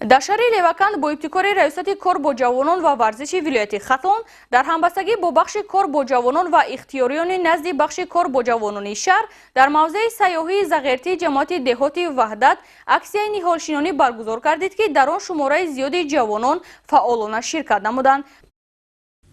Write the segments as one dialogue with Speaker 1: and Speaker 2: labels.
Speaker 1: Дар шаҳри Леваканд бо ибтикори Раёсати кор бо ҷавонон ва варзиши вилояти Хатлон дар ҳамбастагӣ бо бахши кор бо ҷавонон ва ихтиёриёни назди бахши кор бо ҷавонони шаҳр дар мавзеи сайёҳии Зағертии ҷамоати деҳоти Ваҳдат аксияи ниҳолшинонӣ баргузор кардид, ки дар он шумораи зиёди ҷавонон фаъолона ширкат намуданд.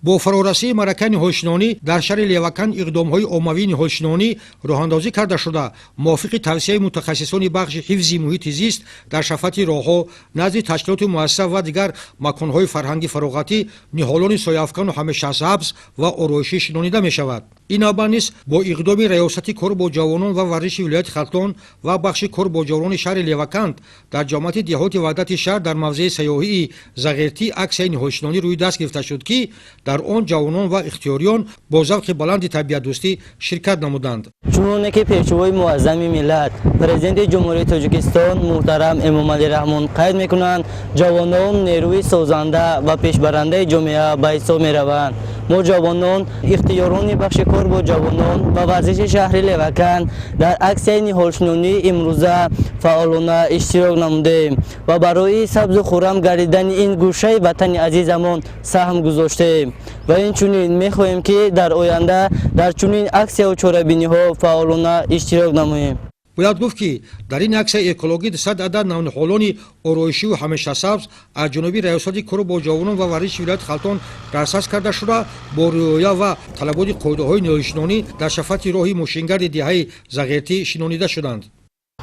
Speaker 2: Бо фарорасии маъракаи ниҳолшинонӣ дар шаҳри Леваканд иқдомҳои оммавии ниҳолшинонӣ роҳандозӣ карда шуда, мувофиқи тавсияи мутахассисони бахши ҳифзи муҳити зист дар шафати роҳҳо, назди ташкилоту муассиса ва дигар маконҳои фарҳангӣ фароғатӣ ниҳолони сояафкану ҳамешасабз ва ороишӣ шинонида мешавад. Ин навбат низ бо иқдоми Раёсати кор бо ҷавонон ва варзиши вилояти Хатлон ва бахши кор бо ҷавонони шаҳри Леваканд дар ҷамоати деҳоти Ваҳдати шаҳр дар мавзеи сайёҳии Зағертӣ аксияи ниҳолшинонӣ рӯи даст гирифта шуд, ки дар он ҷавонон ва ихтиёриён бо завқи баланди табиатдӯстӣ ширкат намуданд.
Speaker 3: Чуноне ки Пешвои муаззами миллат, Президенти Ҷумҳурии Тоҷикистон муҳтарам Эмомалӣ Раҳмон қайд мекунанд, ҷавонон нерӯи созанда ва пешбарандаи ҷомеа ба ҳисоб мераванд. Мо, ҷавонон, ихтиёрони бахши кор бо ҷавонон ва варзиши шаҳри Леваканд, дар аксияи ниҳолшинонии имрӯза фаъолона иштирок намудем ва барои сабзу хуррам гардидани ин гӯшаи ватани азизамон саҳм гузоштем ва инчунин мехоҳем, ки дар оянда дар чунин аксияву чорабиниҳо фаъолона иштирок намоем.
Speaker 2: Бояд гуфт, ки дар ин аксияи экологӣ 200 адад навниҳолони ороишиву ҳамешасабз аз ҷониби Раёсати кор бо ҷавонон ва варзиши вилояти Хатлон дастрас карда шуда, бо риоя ва талаботи қоидаҳои ниҳолшинонӣ дар шафати роҳи мошингарди деҳаи Зағертӣ шинонида шуданд.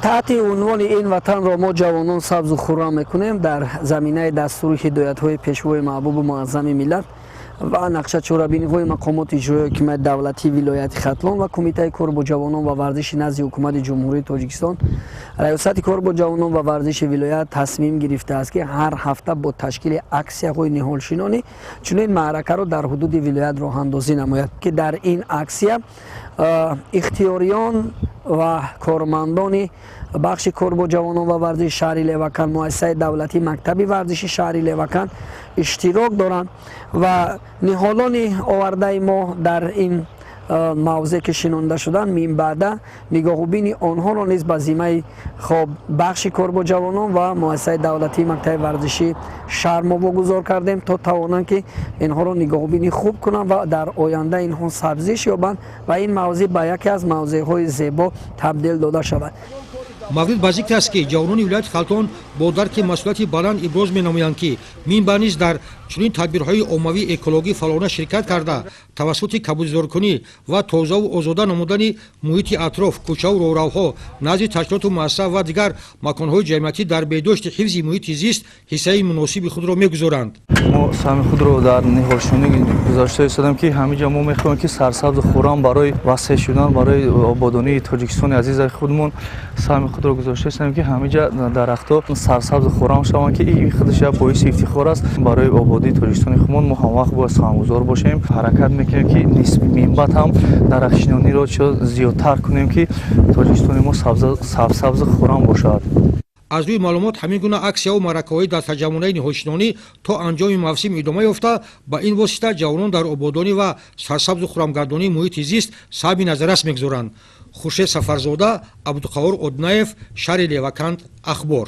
Speaker 4: Таҳти унвони «Ин ватанро мо, ҷавонон, сабзу хуррам мекунем», дар заминаи дастуру ҳидоятҳои Пешвои маҳбубу муаззами миллат ва нақшачорабиниҳои мақомоти иҷроии ҳокимияти давлатии вилояти Хатлон ва Кумитаи кор бо ҷавонон ва варзиши назди Ҳукумати Ҷумҳурии Тоҷикистон, Раёсати кор бо ҷавонон ва варзиши вилоят тасмим гирифтааст, ки ҳар ҳафта бо ташкили аксияҳои ниҳолшинонӣ чунин маъракаро дар ҳудуди вилоят роҳандозӣ намояд, ки дар ин аксия ихтиёриён ва кормандони бахши кор бо ҷавонон ва варзиши шаҳри Леваканд, муассисаи давлатии мактаби варзиши шаҳри Леваканд иштирок доранд ва ниҳолони овардаи мо дар ин мавзеъ ки шинонда шуданд, минбаъда нигоҳубини онҳоро низ ба зиммаи хоб бахши кор бо ҷавонон ва муассисаи давлатии мактаби варзишии шаҳр мо вогузор кардем, то тавонанд, ки инҳоро нигоҳубини хуб кунанд ва дар оянда инҳо сабзиш ёбанд ва ин мавзеъ ба яке аз мавзеъҳои зебо табдил дода шавад.
Speaker 2: Маврид ба зикр аст, ки ҷавонони вилояти Хатлон бо дарки масъулияти баланд иброз менамоянд, ки минбаъд низ дар чунин тадбирҳои оммавии экологӣ фаъолона ширкат карда, тавассути кабудизоркунӣ ва тозаву озода намудани муҳити атроф, кӯчаву роҳравҳо, назди ташкилоту муассиса ва дигар маконҳои ҷамъиятӣ дар беҳдошти ҳифзи муҳити зист ҳиссаи муносиби худро мегузоранд.
Speaker 5: Мо саҳми худро дар ниҳолшинонӣ гузошта истодем, ки ҳамин ҷо мо мехоҳем, ки сарсабзу хуррам барои васеъ шудан, барои ободонии Тоҷикистони азизи худмон саҳми худро гузошта истодем, ки ҳамин ҷа дарахтҳо сарсабзу хуррам шаванд, ки ин худаш як боиси ифтихор аст барои ободии Тоҷикистони худмон. Мо ҳамвақт бояд саҳмгузор бошем. Ҳаракат мекунем, ки минбаъд ҳам дарахтшинониро чо зиёдтар кунем, ки Тоҷикистони мо сабзу хуррам бошад.
Speaker 2: Аз рӯи маълумот, ҳамин гуна аксияву маъракаҳои дастаҷамъонаи ниҳолшинонӣ то анҷоми мавсим идома ёфта, ба ин восита ҷавонон дар ободонӣ ва сарсабзу хуррамгардонии муҳити зист саҳми назаррас мегузоранд. Хуршед Сафарзода, Абдуқаҳор Одинаев, шаҳри Леваканд, Ахбор.